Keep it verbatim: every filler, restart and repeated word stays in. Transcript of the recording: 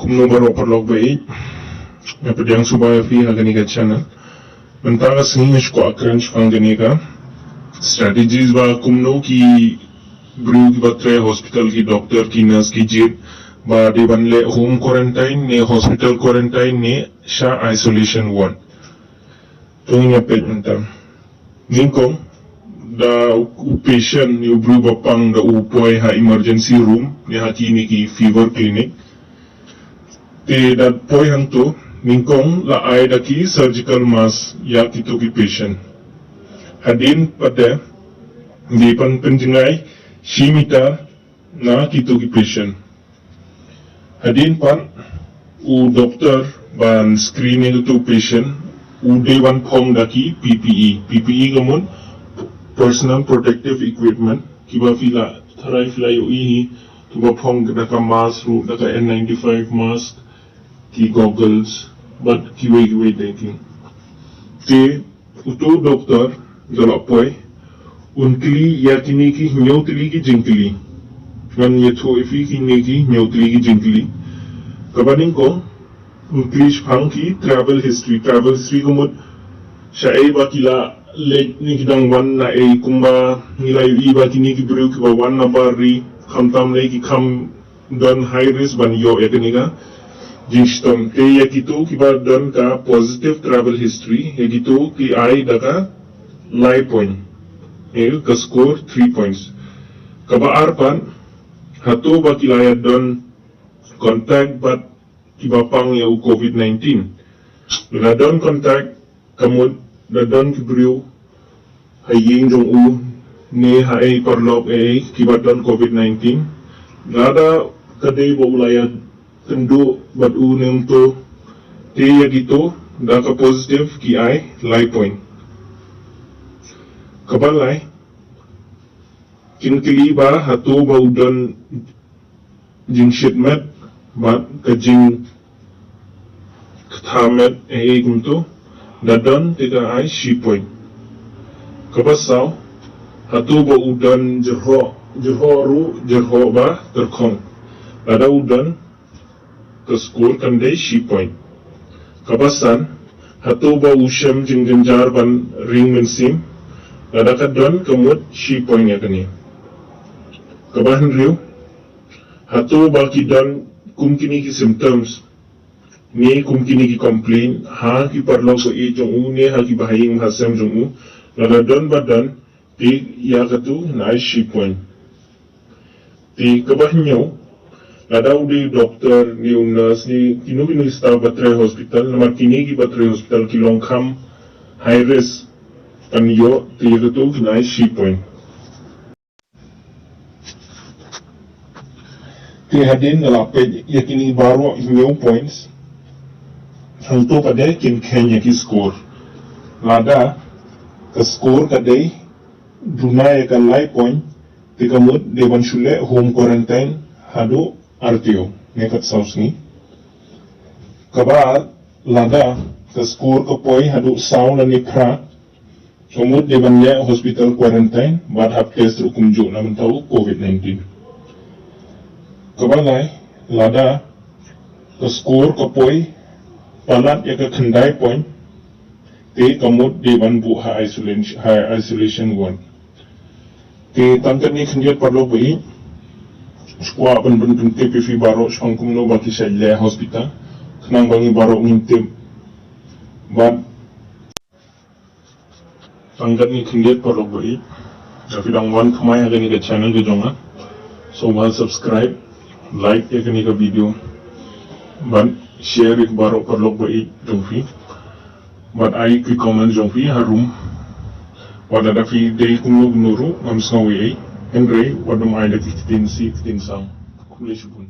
Kumno baroh paralok ba ïeit, nga pdiang sngewbha ïa phi ha kane ka channel. Mynta ka sngi nga shu kwah kren shaphang kane ka strategies ba kumno ki briew kiba trei hospital, ki doctor, ki nurse, ki jied, ba dei ban leh home quarantine ne hospital quarantine ne sha isolation ward. To ngin ïa peit mynta. Nyngkong, da u patient ne u briew ba pang da u poi ha emergency room ne ha kine ki fever clinic. Te da poi hangto, nyngkong la ai da ki surgical mask ïa kito ki patient. Hadien pat de, dei ban pynjngai shi meter na kito ki patient. Hadien pat u doctor ban screen ïa kito ki patient, u dei ban phong da ki P P E. P P E ka mut personal protective equipment, kiba phi la tharai phi la ïohi hi, kiba phong da ka mask ruh, da ka N ninety-five mask, ki goggles, bad kiwei kiwei de ki. Te uto u doctor da la poi, un kylli ïa kine ki hynñiew tylli ki jingkylli. Ngan ïathuh ïa phi kine ki hynñiew tylli ki jingkylli. Kaba nyngkong, un kylli shaphang ki travel history. Travel history ka mut shaei ba ki la leit ne ki dang wan naei, kumba ngi la ïohi ba kine ki briew kiba wan na bar ri, khamtam lei ki kham don high risk ban ïoh ïa kane ka jingshitom. Te ïa kito kiba don ka positive travel history, ïa kito ki ai da ka lai point, ïa ka score three points. Kaba ar pat, hato ba ki la ïa don contact bad kiba pang ïa u covid nineteen. Lada don contact, ka mut da don ki briew ha ïing jong u ne ha ei paralok ei kiba don covid nineteen. Lada ka dei ba u la ïa kynduh bad u ne um to, te ïa kito da ka positive ki ai lai point. Kaba lai, kin kylli ba hato ba u don jingshit met bad ka jingkthah met ei ei kumto, da don te ka ai shi point. Kaba saw, hato ba u don jyrhoh, jyrhoh ruh, jyrhoh ba tyrkhong. Lada u don, ka score kan dei shi point. Kaba san, hato ba u shem jingjynjar ban ring mynsiem, lada ka don ka mut shi point ïa kane. Kaba hynriew, hato ba ki don kum kine ki symptoms ne kum kine ki complaint ha ki paralok ba ïeit jong u ne ha ki bahaïing bahasem jong u, lada don ba don, te ïa kato nai shi point. Te kaba hynñiew, lada u dei u doctor ne u nurse ne kino kino ki staff ba trei hospital, namar kine kiba trei hospital ki long kham high risk ban ïoh, te ïa kato ki nai shi point. Te hadien nga la peit ïa kine baroh hynñiew points, hangto pat de kin kheiñ ïa ki score. Lada ka score ka dei duna ïa ka lai point, te ka mut dei ban shu leh home quarantine haduh ar taïew ne kat saw sngi. Kaba ar, lada ka score ka poi haduh saw lane phra, ka mut dei ban leh hospital quarantine bad hap test ruh kumjuh na bynta u covid nineteen. Kaba lai, lada ka score ka poi palat ïa ka khyndai point, te ka mut dei ban buh ha isolation, ha isolation ward. Te tang katne khyndiat paralok ba ïeit, shu kwah ban pyntip ïa phi baroh shaphang kumno ba ki shait leh hospital, khnang ba ngi baroh ngin tip. Bad tang katne khyndiat paralok ba ïeit, lada phi dang wan thymmai ha kane ka channel ka jong nga, sngewbha subscribe, like ïa kane ka video, bad share ïa ki baroh paralok ba ïeit jong phi. Bad ai ki comment jong phi harum. Wat lada phi dei kumno kumno ruh, ngam sngew ei ei. Hynrei wat dum ai da ki ktien si ktien sang. Khublei shibun.